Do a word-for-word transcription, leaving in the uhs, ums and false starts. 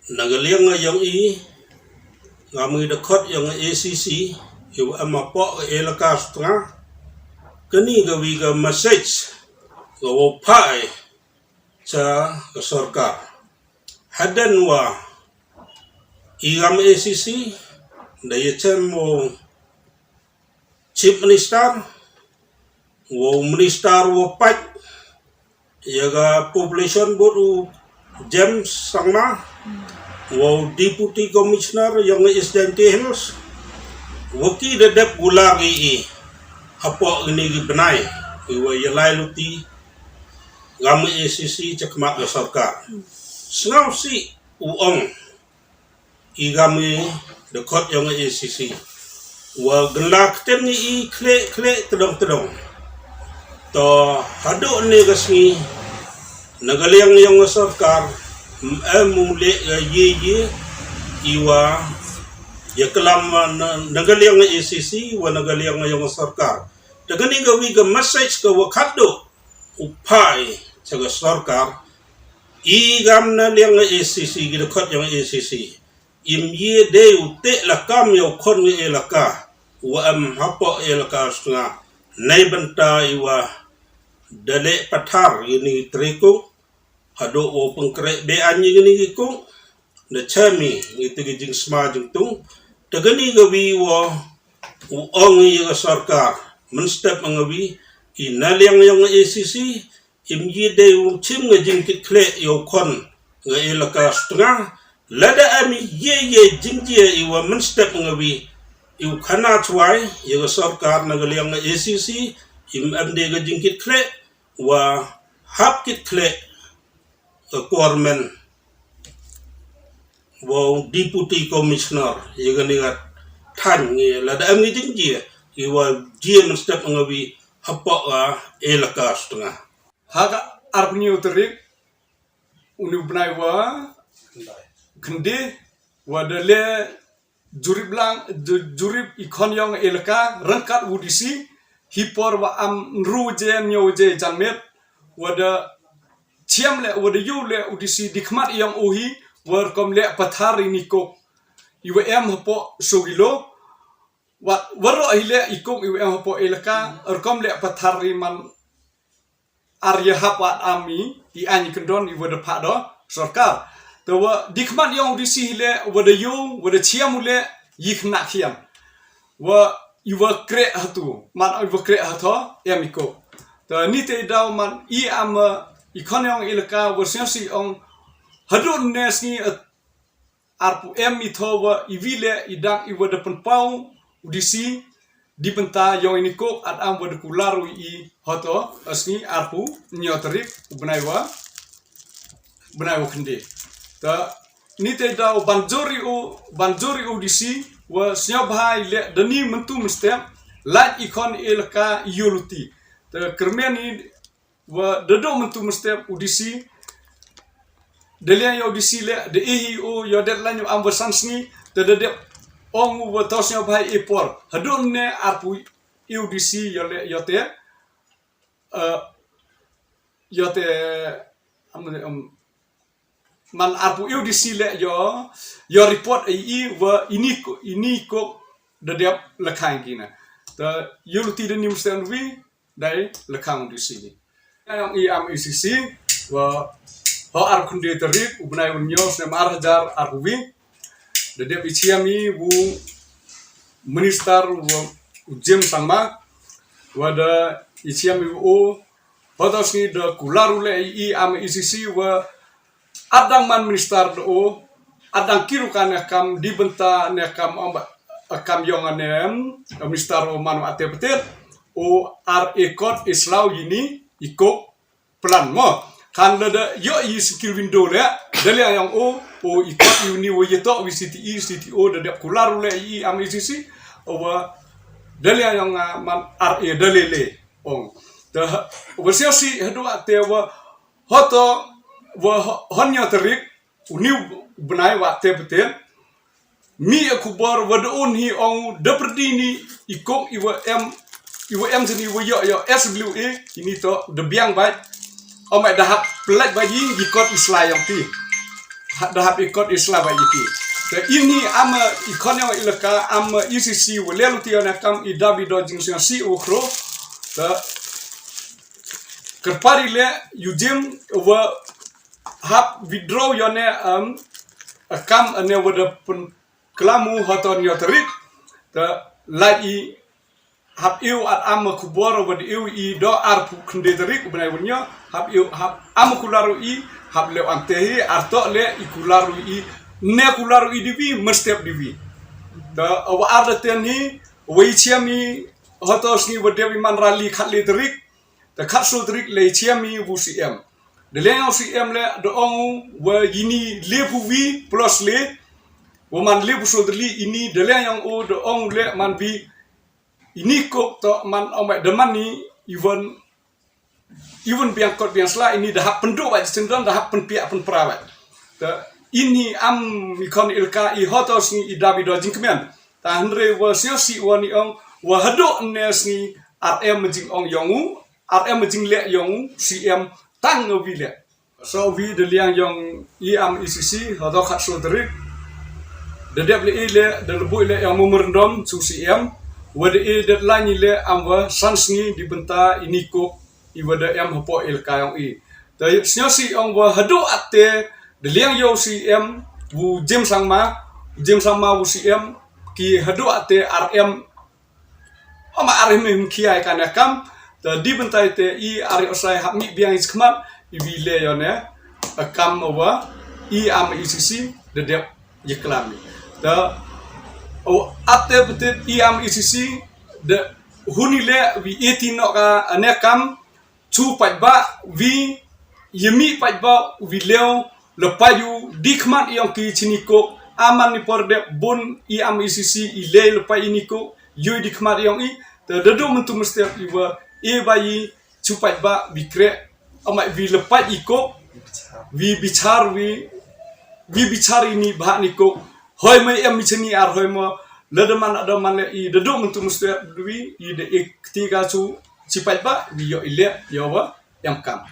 Na ka liang yong i, ngam i da khot yong A C C, i wa em hapoh ka elaka Sutnga, kani ka wi ka message ka wow phah i cha ka sorkar. Hadien wa i ngam A C C da ya chem wow Chief Minister, wow Minister wow pait ya ka Population Board u James Sangma, wow Deputy Commissioner yong East Jaintia Hills, wa ki da dep kular i i hapoh ini ki bnai, i wa ya lai luti ngam A C C chakhmat ka sorkar. Sngewsih u ong i ngam i da khot yong A C C wa gynla ktien i khleh khleh tdong tdong. To haduh ne ka sngi na ka liang yong ka sorkar em u leh ka ye ye i wa ya klam na, na ka liang A C C wa na ka liang yong ka sorkar. Te kani ka wi ka message ka wa khadduh u phah i cha ka sorkar, i ngam na liang A C C, ki da khot yong A C C, im ye de u teh lakam ya u khon nga elaka wa em hapoh elaka Sutnga, nei bynta i wa da leh pathar ini trikung, haduh wow pengkreh be an i ini ki kung, da chem i ngi te ki jingsma jingtung. Te kani ka wi wa u ong i ya ka sorkar, mynstep nga wi, i na liang yong A C C, im ye de u chim nga jingkit khleh ya u khon nga elaka Sutnga. Lada em i ye ye jingjia i wa mynstep nga wi, i u khana chwai ya ka sorkar na ka liang A C C, im em de ka jingkit khleh, wa hap kit khleh ka government wow Deputy Commissioner ya kani ka thaiñ ngi, lada em ngi jingjia i wa jia mynstep nga wi hapoh ka elaka Sutnga. Ha ka arphew hynñiew tarik uni u bnai wa khyndai wa da leh jurip lang, ju-, jurip i khon yong elaka ryngkat u D C, hi por wa am ynru waje, ynñiaw waje janmiet, wa da chiam leh, wa da yoh leh u D C di khmat yong u hi, wa rukom leh pathar ini kok i wa em hapoh soo kilo, wa, waroh hi leh i kok i wa em hapoh elaka, rukom leh pathar i man ar ya hap wa am i, i ain i kyndon i wa da phah da sorkar. Te wa di khmat yong u D C hi leh, wa da yoh, wa da chiam u leh, yi khynnah khian. Wa i wa kreh hatu, man i wa kreh hato, em i kok. Te ni te daw man i am, eh, i khon yong elaka, wa sngewsih ong haduh ne sngi, eh, arphew em i tho wa i wi leh i dang i wa da pynpaw u D C di bynta yong ini kok, at am wa da kular u i hato, eh, sngi arphew hynñiew tarik u bnai wa, bnai wa khyndai. Te ni te daw ban jur i u, ban jur i u D C wa sngewbha i leh da ni myntu mynstep, lait i khon elaka i yoh luti. Te kyrmen i wa da duh myntu mynstep u D C, da liang ya u D C leh, da e hi u ya deadline u am wa san sngi, te da dep ong u wa to sngewbha i por. Haduh ne arphew i u D C ya leh ya te, eh, ya te, am, am, man arphew i u D C leh ya, ya report i i wa ini ko, ini kok da dep lakhang kina. Te yoh luti da ni mynstep wi, dei lakhang u D C ni. Yong i am A C C, wa ha arphew khyndai tarik u bnai wa hynñiew snem ar hajar arphew wi, da dep i chiam i u Minister wa u James Sangma, wa da i chiam i u, hato sngi da kular u leh i am A C C wa adang man Minister da o, adang kiru ka ne kam di bynta ne kam ong ba, kam yong ne, Minister o man wa te petet, o ar e kot e slaw ini i kok plan mo. Kan lada yoh i skill window leh, da liang yong o, o i kot i ini wa ye to wi C T E, C T O, da dep kular u leh i am A C C, o wa da liang yong, ah, man ar e da leh leh ong. Te wa sngewsih haduh te wa hato wa hynñiew tarik, uni u bnai wa te petet, mi ya khubor wa da un hi ong da pyrdi ni i kok i wa em, i wa em sini wa yoh yoh S W A, ini to da biang bai. Ong mai da hap pynlait bai i kot i slai yong ti. Da hap i kot i sla wa i ki. Te ini am i khon yong i laka, am i C C wa le luti yong ne kam i dabi do jingsngewsih u khro. Te kyrpad i le yu jim wa hap withdraw yong ne, um, a kam ane wa da pun klam u haton yo tarik. Te lai i hap iu at am khubor wa da iu i do ar phu khynde tarik u bnai wa nyo, hap iu, hap am kular u i, hap le am te hi, ar to le i kular u i, ne kular u i diwi, mestep diwi. Te wa ar da ten hi, wa i chiam i, hoto sngi wa dep i man rali khat le tarik, te khat so tarik le i chiam i wu C M. Da le yong C M le, da ong u, wa ini le phu wi, plus le, wa man le phu so tarik ini, da le yong u, da ong le, man bi, ini kok to man ong mai da man ni, even, even biang kot biang sla ini da hap pyndu wa jisendon, da hap pynpiak pynpra wa. Te ini am i khon i laka i hoto sngi i dabi do jingkmen. Te hynre wa sngewsih wa ni ong, wa hadooh ne sngi ar em jingong yong u, ar em jingle yong u, C M tang wi le. So wi da liang yong i am i C C, hoto khat so tarik. Da dep le i le, da lebu i le yong memorandum chu C M. Wa da i deadline i le am wa san sngi di bynta ini kok i wa da em hapoh i laka yong i. Te sngewsih ong wa hadooh at te, da liang yong C M, wu Jim Sangma, Jim Sangma wu C M, ki hadooh at te ar em Ama ar him him khiai ka ne kam, te di bynta i te i ar i osai hap mih biang i khmat, i wi le yong ne, a kam wa, i am i C C, da dep i klam i. Te, o, at te betit i am i C C, da hun i le, wi e ti no ka, a ne kam, chu paidbah, wi, yemi paidbah, wi leo, le payu, di khmat yong ki chini kok, aman ni por dep bun, i am i C C, i le le pai ini kok, yoi di khmat yong i, te da du myntu mestep i wa, e ba i, chu paidbah, wi kre, ama wi le pai i kok, wi bichar, wi, wi bichar ini bah ni kok, hoi mai em mi chini ar hoi mo, le da man da man le i, da du myntu mestep wi, i de ik tiga chu, chi paidbah, wi yo i le, yo wa, em kam.